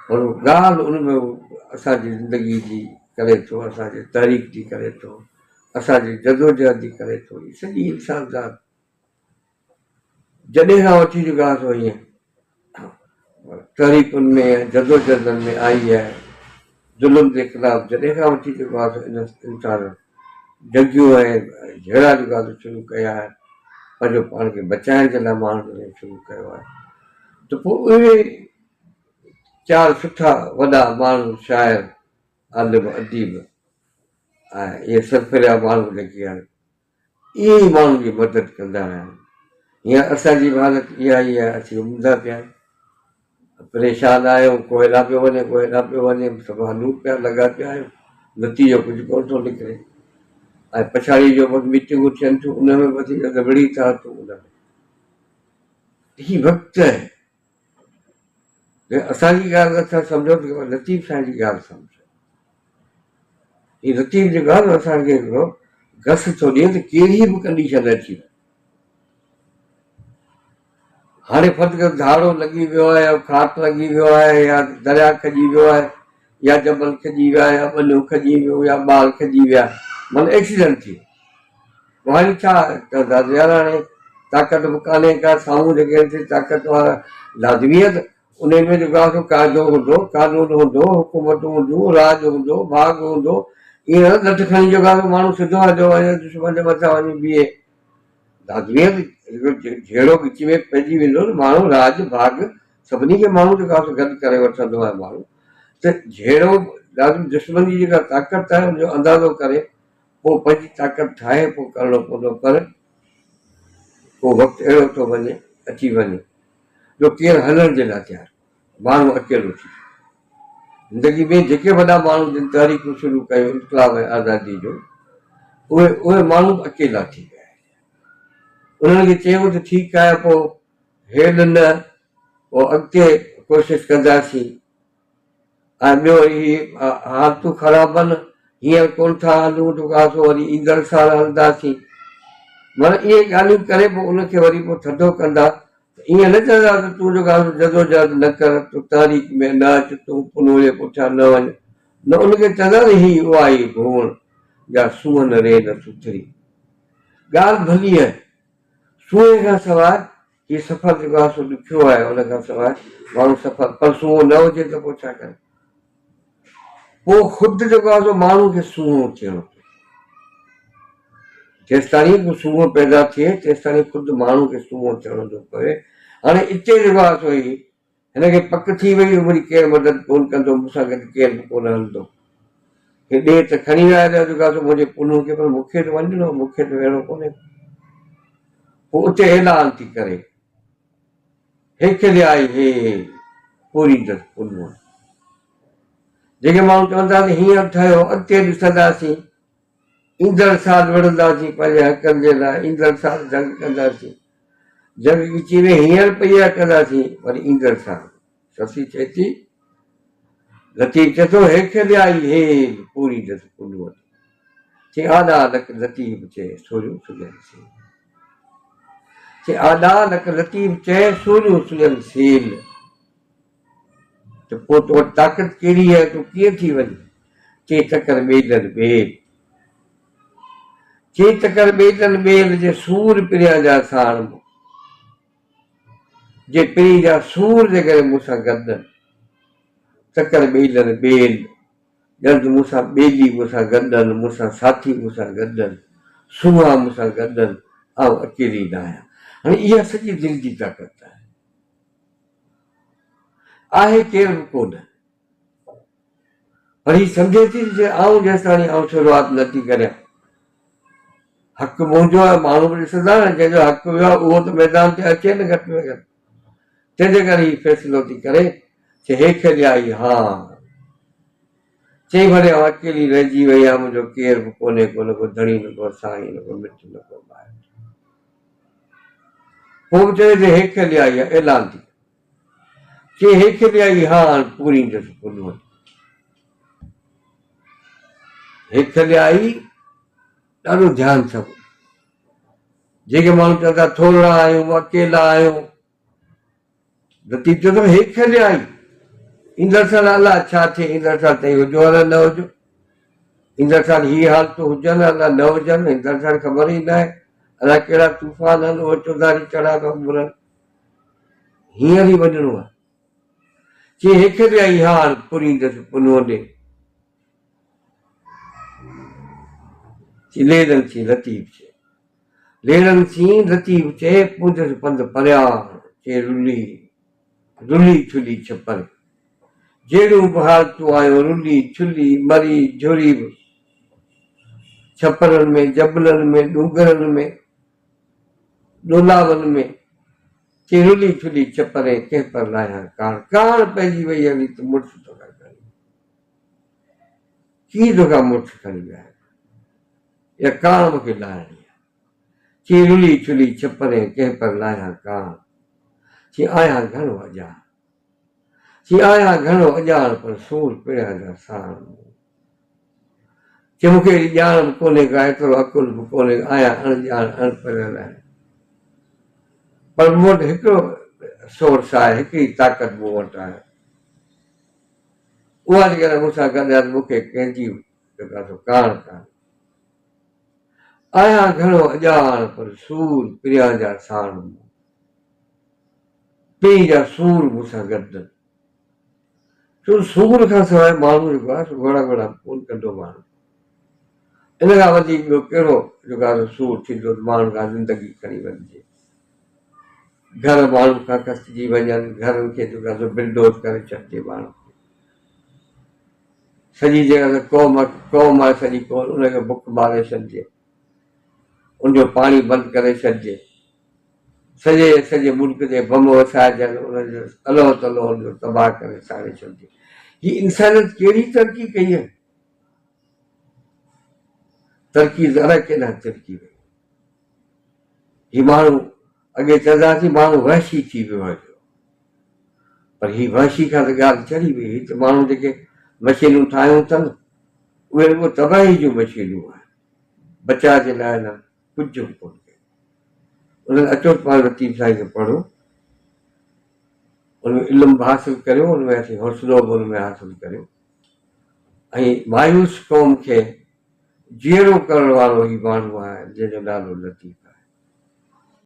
پر ڳالهه ان ۾ اسان جي زندگي جي ڪري ٿو، اسان جي تحريڪ جي ڪري ٿو، اسان جي جدوجهد جي ڪري ٿو. هي سڄي انسان ذات جڏهن کان وٺي جيڪو آهي سو ائين تحريڪن ۾ ۽ جدوجهدن ۾ آئي آهي. ظلم جي خلاف جڏهن کان وٺي جيڪو آهي سو ان انسان جنگيون ۽ جهيڙا جيڪو آهي سو شروع ڪيا آهن، پنهنجو پاڻ کي بچائڻ جي لاء ماڻهن جڏهن شروع ڪيو آهي ته پوء اهي چار سٺا وڏا ماڻهو شاعر، عالم، اديب ۽ اهي سرڦريا ماڻهو جيڪي آهن اهي ئي ماڻهن جي مدد ڪندا آهن. هينئر اسان جي به حالت اها ئي آهي، اسين اونڌا پيا آهيون، پريشان آهيون، ڪو هيڏانهن پيو وڃي، ڪو هيڏانهن پيو وڃي، سڀ هلون پيا، لڳا پيا آهيون، نتيجو ڪجهه ڪونه ٿو نڪري ۽ پڇاڙيء جو وقت ميٽنگون ٿين ٿيون، ان ۾ به اسين وڙهي ٿا اچون ان ۾. هي وقت آهي. اسان جي ڳالهه نٿا سمجهو ته لطيف سائين جي ڳالهه سمجهو. هي لطيف جي ڳالهه اسان کي هڪڙو گس ٿو ڏئي ته ڪهڙي به ڪنڊيشن اچي وڃي. هاڻي فرض ڪر ڌاڙو لڳي ويو آهي يا کاٽ لڳي ويو آهي يا دريا کڄي ويو آهي يا جبل کڄي ويا يا ٻنيون کڄي ويون يا ٻار کڄي ويا معنيٰ ايڪسيڊنٽ ٿي ويو. وهاڻي ڇا چوندا ته يار هاڻي طاقت به ڪانهي ڪا، سامهون جيڪي آهن سي طاقت وارا لازمي آهي ته انهي ۾ جيڪو آهي سو قاعدو هوندو، قانون هوندو، حڪومتون هونديون، راڄ هوندو، ڀاڳ هوندو، ائين نه لٺ کڻي جيڪو آهي سو ماڻهو سڌو هليو وڃي دشمن جي مٿان وڃي بيهي. لازمي آهي ته جهيڙو ڳچي ۾ پئجي ويندو ته ماڻهو راڄ ڀاڳ سڀني کي ماڻهو جيڪو آهي سو گڏ ڪري وٺندو آهي ماڻهو ته جهيڙو لازمي دشمن جي جيڪا طاقت آهي ان جو اندازو ڪري پوء پنهنجي طاقت ٺاهي پوء ڪرڻو پوندو پر ڪو وقت اهڙو ٿو وڃي اچي وڃي جو ڪير هلڻ جي لاء تيار ڪونهي ماڻهو اڪيلو ٿي ويو زندگي ۾ جيڪي وڏا ماڻهو جن تحريڪون شروع ڪيون انقلاب ۽ آزادي جو اهي اهي ماڻهو به اڪيلا ٿي ويا انهن کي چيو ته ٺيڪ آهي پوء هيل نه پوء اڳتي ڪوشش ڪنداسين ۽ ٻيو هي حالتون خراب آهن، هينئر ڪونه ٿا هلون ته ڪا سو وري ايندڙ سال هلنداسين. معنيٰ اهي ڳالهيون ڪري پوء ان کي وري پوء ٿڌو ڪندا ته ائين نه چوندا ته تون جيڪو آهي سو جدوجهد نه ڪر، تون تحريڪ ۾ نه اچ، تون پنهون جي پٺيان نه وڃ. نه ان کي چوندا ته هي اها ئي ڀوڻ جا سونهن ري نه سٿري. ڳالهه ڀلي آهي. سونهن کان سواء هي سفر جيڪو آهي سو ڏکيو آهي، ان کان سواء ماڻهو سفر پر سونهون نه هجي ته پوء ڇا ڪري؟ پوء خود جيڪو آهي سو ماڻهو کي سونهون ٿيڻو پوي. جيستائين ڪو سونهون پيدا ٿئي تيستائين خود ماڻهو کي سونهون ٿيڻو ٿو پوي. هاڻي اتي جيڪو آهي سو هي هن کي پڪ ٿي وئي ته منهنجي ڪير مدد ڪونه ڪندو، مون سان گڏ ڪير به ڪونه هلندو. هي ڏيهه ته کڻي ويا هليا جيڪو آهي سو منهنجي پنهون کي پر مون کي ته وڃڻو، مون کي ته ويهڻو ڪونهي. پوء اتي اعلان ٿي ڪري، هيڪلي آئي هي پوريندس پنهون. جيڪي ماڻهو چون ٿا ته هينئر ٺهيو، اڳتي ڏسنداسين، ايندڙ سال وڙهنداسين پنهنجي حقن جي لاء، ايندڙ سال جنگ ڪنداسين. جنگ ڳچي ۾ هينئر پئي آهي ڪنداسين، وري ايندڙ سال. سسي چئي ٿي، لطيف چئي ٿو، هيڪلي آئي هيل، پوريندس پنهونء تي. چي آڏا لڪ لطيف چئي، سوريون سليل سيل. چي آڏا لڪ لطيف چئي، سوريون سليل سيل. ته پوء تو وٽ طاقت ڪهڙي آهي، تون ڪيئن ٿي وڃين؟ چي تڪر ٻيلن ٻيل. چي تڪر ٻيلن ٻيل، جي سور پريان جا ساڻ مون. جي پرين جا سور جيڪڏهن مون سان گڏ، تڪر ٻيلن ٻيل. ڄڻ ته مون سان ٻيلي مون سان گڏ، مون سان ساٿي مون سان گڏ، سونهان مون سان گڏ، آئون اڪيلي نه آهيان. هاڻي اها سڄي دل جي طاقت آهي. آهي ڪير به ڪونه. پر هي سمجهي ٿي ته آئون جيستاڻي آئون شروعات نه ٿي ڪريان، حق منهنجو آهي، ماڻهو به ڏسندا نه جنهن جو حق ويو آهي اهو ته ميدان تي اچي نه گهٽ ۾ گهٽ. تنهن جي ڪري هي فيصلو ٿي ڪري چي هيڪ ڏيائي هان. چئي ڀلي آئون اڪيلي رهجي وئي آهيان منهنجو ڪير به ڪونهي ڪو نه ڪو ڌڻي نه ڪو سائين نه ڪو مٽ نه ڪو مائٽ. پوء به چوي ته هيڪ ڏيائي هان اعلان ٿي ڪري. چي هيڪ ڏيائي هان پوريندس پنهون. هيڪ ڏيائي ڏاڍو ڌيان سان ٻڌ. جيڪي ماڻهو چون ٿا ٿورڙا آهيون، اڪيلا آهيون، لطيف چوي ٿو هيڪ ڏيائي. ايندڙ سال الاء ڇا ٿئي، ايندڙ سال تائين هجو الاء نه هجو، ايندڙ سال هي حالتون هجن الاء نه هجن، ايندڙ سال خبر ئي ناهي الاء ڪهڙا طوفان آهن اهي چوڌاري چڙها پيا ٻرن. هينئر ئي وڃڻو آهي. چي هيٺ به آئي هاڻ پوريندس پنهون ڏي. چي ليڙن سين لطيف چي. ليڙن سين لطيف چي پوندس پنڌ پريان چي رلي رلي ڇلي ڇپر. جهڙيون به حالتون آيون رلي ڇلي مري جهري به ڇپرن ۾ جبلن ۾ ڏونگرن ۾ ڏولاون ۾. چي رلي ڇلي ڇپرين ڪنهن پر لاهيان ڪاڻ. ڪاڻ پئجي وئي هلي ته مڙس توکان کڻي ويو. ڪيئن توکان مڙس کڻي ويا آهن. اها ڪاڻ مون کي لاهڻي آهي. چي رلي ڇلي ڇپرين ڪنهن پر لاهيان ڪاڻ. چي آهيان گهڻو اڄاڻ. چي آهيان گهڻو اڄاڻ پر سور پريان جا ساڻ مون. چي مون کي ايڏي ڄاڻ به ڪونهي ڪا ايترو عقل به ڪونهي آهيان اڻ ڄاڻ اڻ پڙهيل آهيان. پر مون وٽ هڪڙو سورس آهي، هڪڙي طاقت مون وٽ آهي. اها جيڪڏهن مون سان گڏ آهي ته مون کي ڪنهن جي به جيڪا سو ڪاڻ ڪانهي. آهيان گهڻو اڄاڻ پر سور پريان جا ساڻ مون. پرين جا سور مون سان گڏ. ڇو ته سور کان سواء ماڻهو جيڪو آهي سو گهوڙا گهوڙا به ڪونه ڪندو ماڻهو. ان کان وڌيڪ ٻيو ڪهڙو جيڪو آهي سو سور ٿيندو ته ماڻهن کان زندگي کڻي وڃجي. گهر ماڻهن کان کسجي وڃن، گهرن کي جيڪو آهي سو بلڊوز ڪري ڇڏجي ماڻهن کي. سڄي جيڪا سا قوم قوم آهي سڄي قوم ان کي بک ماري ڇڏجي. ان جو پاڻي بند ڪري ڇڏجي. سڄي سڄي ملڪ تي بم وسائجن، ان جو الهو تلهو ان جو تباهه ڪري ساڙي ڇڏجي. هي انسانيت ڪهڙي ترقي ڪئي آهي؟ ترقي ذرا ڪيڏانهن ترڪي وئي. هي ماڻهو اڳي چوندا هئاسين ماڻهو وحشي ٿي ويو آهي پر هي وحشي کان ته ڳالهه چڙهي وئي. هي ته ماڻهو جيڪي مشينون ٺاهيون اٿن اهي رڳو تباهي جون مشينون آهن، بچاء جي لاء نه ڪجهه به ڪونه ڪيو. انهن اچو ته پاڻ لطيف سائين کي پڙهون، ان ۾ علم به حاصل ڪريون، ان ۾ اسين حوصلو به ان ۾ حاصل ڪريون ۽ مايوس قوم کي جيئرو ڪرڻ وارو هي ماڻهو آهي جنهن جو نالو لطيف آهي.